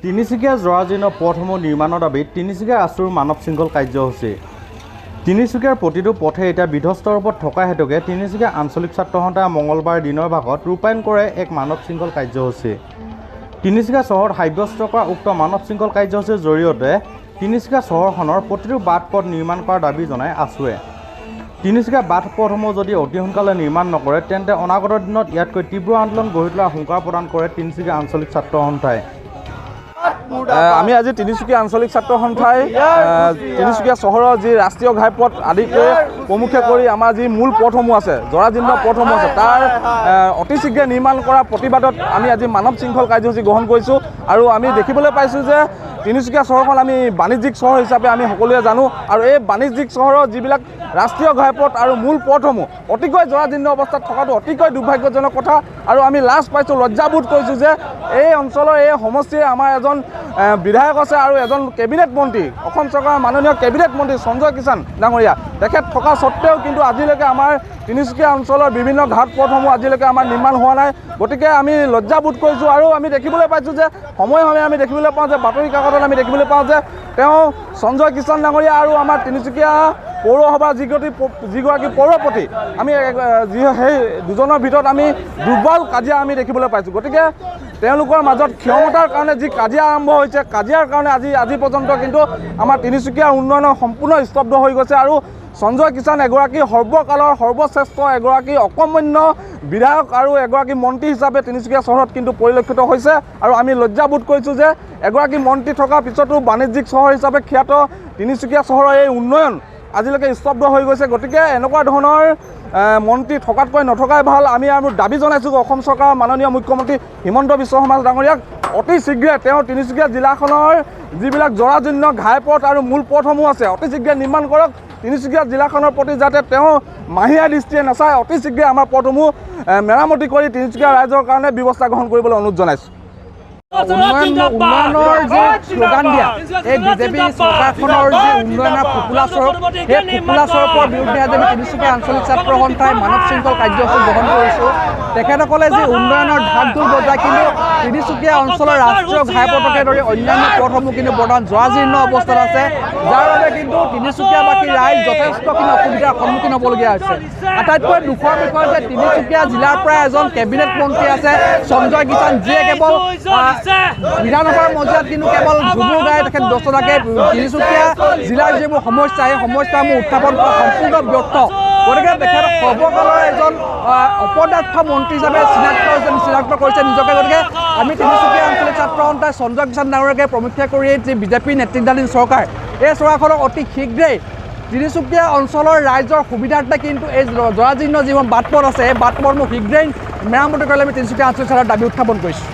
তিনিচুকীয়া জৰাজীৰ্ণ পথসমূহ নিৰ্মাণৰ দাবীত তিনিচুকীয়া আছুৰ মানৱ শৃংখল কাৰ্যসূচী। তিনিচুকীয়াৰ প্ৰতিটো পথে এতিয়া বিধ্বস্ত ৰূপত থকা হেতুকে তিনিচুকীয়া আঞ্চলিক ছাত্ৰ সন্থাই মঙলবাৰ দিনৰ ভাগত ৰূপায়ণ কৰে এক মানৱ শৃংখল কাৰ্যসূচী। তিনিচুকীয়া চহৰত সাব্যস্ত কৰা উক্ত মানৱ শৃংখল কাৰ্যসূচীৰ জৰিয়তে তিনিচুকীয়া চহৰখনৰ প্ৰতিটো বাট পথ নিৰ্মাণ কৰাৰ দাবী জনায় আছুৱে। তিনিচুকীয়া বাট পথসমূহ যদি অতি সোনকালে নিৰ্মাণ নকৰে, তেন্তে অনাগত দিনত ইয়াতকৈ তীব্ৰ আন্দোলন গঢ়ি তোলাৰ হুংকাৰ প্ৰদান কৰে তিনিচুকীয়া আঞ্চলিক ছাত্ৰ সন্থাই। আমি আজি তিনিচুকীয়া আঞ্চলিক ছাত্ৰ সন্থাই তিনিচুকীয়া চহৰৰ যি ৰাষ্ট্ৰীয় ঘাইপথ আদিকে প্ৰমুখ্যে কৰি আমাৰ যি মূল পথসমূহ আছে, জৰাজীৰ্ণ পথসমূহ আছে, তাৰ অতি শীঘ্ৰে নিৰ্মাণ কৰাৰ প্ৰতিবাদত আমি আজি মানৱ শৃংখল কাৰ্যসূচী গ্ৰহণ কৰিছোঁ। আৰু আমি দেখিবলৈ পাইছোঁ যে তিনিচুকীয়া চহৰখন আমি বাণিজ্যিক চহৰ হিচাপে আমি সকলোৱে জানো, আৰু এই বাণিজ্যিক চহৰৰ যিবিলাক ৰাষ্ট্ৰীয় ঘাইপথ আৰু মূল পথসমূহ অতিকৈ জৰাজীৰ্ণ অৱস্থাত থকাটো অতিকৈ দুৰ্ভাগ্যজনক কথা। আৰু আমি লাজ পাইছোঁ, লজ্জাবোধ কৰিছোঁ যে এই অঞ্চলৰ এই সমষ্টিৰ আমাৰ এজন বিধায়ক আছে আৰু এজন কেবিনেট মন্ত্ৰী, অসম চৰকাৰৰ মাননীয় কেবিনেট মন্ত্ৰী সঞ্জয় কিষাণ ডাঙৰীয়া, তেখেত থকা স্বত্তেও কিন্তু আজিলৈকে আমাৰ তিনিচুকীয়া অঞ্চলৰ বিভিন্ন ঘাট পথসমূহ আজিলৈকে আমাৰ নিৰ্মাণ হোৱা নাই। গতিকে আমি লজ্জাবোধ কৰিছোঁ। আৰু আমি দেখিবলৈ পাইছোঁ যে সময়ে সময়ে আমি দেখিবলৈ পাওঁ যে বাতৰি কাকতত আমি দেখিবলৈ পাওঁ যে তেওঁ সঞ্জয় কিষাণ ডাঙৰীয়া আৰু আমাৰ তিনিচুকীয়া পৌৰসভাৰ যিগৰাকী পৌৰপতি, আমি যি সেই দুজনৰ ভিতৰত আমি দুৰ্বল কাজিয়া আমি দেখিবলৈ পাইছোঁ। গতিকে তেওঁলোকৰ মাজত ক্ষমতাৰ কাৰণে যি কাজিয়া আৰম্ভ হৈছে, কাজিয়াৰ কাৰণে আজি পৰ্যন্ত কিন্তু আমাৰ তিনিচুকীয়াৰ উন্নয়নৰ সম্পূৰ্ণ স্তব্ধ হৈ গৈছে। আৰু সঞ্জয় কিষাণ এগৰাকী সৰ্বকালৰ সৰ্বশ্ৰেষ্ঠ এগৰাকী অকমান্য বিধায়ক আৰু এগৰাকী মন্ত্ৰী হিচাপে তিনিচুকীয়া চহৰত কিন্তু পৰিলক্ষিত হৈছে। আৰু আমি লজ্জাবোধ কৰিছোঁ যে এগৰাকী মন্ত্ৰী থকাৰ পিছতো বাণিজ্যিক চহৰ হিচাপে খ্যাত তিনিচুকীয়া চহৰৰ এই উন্নয়ন আজিলৈকে স্তব্ধ হৈ গৈছে। গতিকে এনেকুৱা ধৰণৰ মন্ত্ৰী থকাতকৈ নথকাই ভাল। আমি আৰু দাবী জনাইছোঁ অসম চৰকাৰৰ মাননীয় মুখ্যমন্ত্ৰী হিমন্ত বিশ্ব শৰ্মা ডাঙৰীয়াক অতি শীঘ্ৰে তেওঁ তিনিচুকীয়া জিলাখনৰ যিবিলাক জৰাজীৰ্ণ ঘাইপথ আৰু মূল পথসমূহ আছে অতি শীঘ্ৰে নিৰ্মাণ কৰক। তিনিচুকীয়া জিলাখনৰ প্ৰতি যাতে তেওঁ মাহীয়া দৃষ্টিয়ে নাচায়, অতি শীঘ্ৰে আমাৰ পথসমূহ মেৰামতি কৰি তিনিচুকীয়া ৰাইজৰ কাৰণে ব্যৱস্থা গ্ৰহণ কৰিবলৈ অনুৰোধ জনাইছোঁ। উন্নয়নৰ যি শ্লোগান দিয়া এই বিজেপি চৰকাৰখনৰ যি উন্নয়নৰ ফোপোলা স্বৰূপ, সেই ফোপোলা স্বৰূপৰ বিৰুদ্ধে আজি আমি তিনিচুকীয়া আঞ্চলিক ছাত্ৰ সন্থাই মানৱ শৃংখল কাৰ্যসূচী গ্ৰহণ কৰিছোঁ। তেখেতসকলে যি উন্নয়নৰ ঢাক ঢোল বজায়, কিন্তু তিনিচুকীয়া অঞ্চলৰ ৰাষ্ট্ৰীয় ঘাইপথকে ধৰি অন্যান্য পথসমূহ কিন্তু বৰ্তমান জৰাজীৰ্ণ অৱস্থাত আছে, যাৰ বাবে কিন্তু তিনিচুকীয়াবাসী ৰাইজ যথেষ্টখিনি অসুবিধাৰ সন্মুখীন হ'বলগীয়া হৈছে। আটাইতকৈ দুখৰ বিষয় যে তিনিচুকীয়া জিলাৰ পৰা এজন কেবিনেট মন্ত্ৰী আছে সঞ্জয় কিষাণ, যিয়ে কেৱল বিধানসভাৰ মজিয়াত কিন্তু কেৱল ঝুমুৰ গাই তেখেত ব্যস্ত থাকে। তিনিচুকীয়া জিলাৰ যিবোৰ সমস্যা, সেই সমস্যাসমূহ উত্থাপন কৰা সম্পূৰ্ণ ব্যৰ্থ। গতিকে তেখেত সৰ্বকালৰ এজন অপদাৰ্থ মন্ত্ৰী হিচাপে চিনাক্ত কৰিছে নিজকে। গতিকে আমি তিনিচুকীয়া আঞ্চলিক ছাত্ৰ সন্থাই সঞ্জয় কিষাণ ডাঙৰীয়াকে প্ৰমুখ্যে কৰি যি বিজেপি নেতৃত্বাধীন চৰকাৰ, এই চৰকাৰখনক অতি শীঘ্ৰেই তিনিচুকীয়া অঞ্চলৰ ৰাইজৰ সুবিধাৰ্থে কিন্তু এই জৰাজীৰ্ণ যিবোৰ বাট পথ আছে, এই বাট পথসমূহ শীঘ্ৰেই মেৰামতি কৰিলে আমি তিনিচুকীয়া আঞ্চলিক ছাত্ৰৰ দাবী উত্থাপন কৰিছোঁ।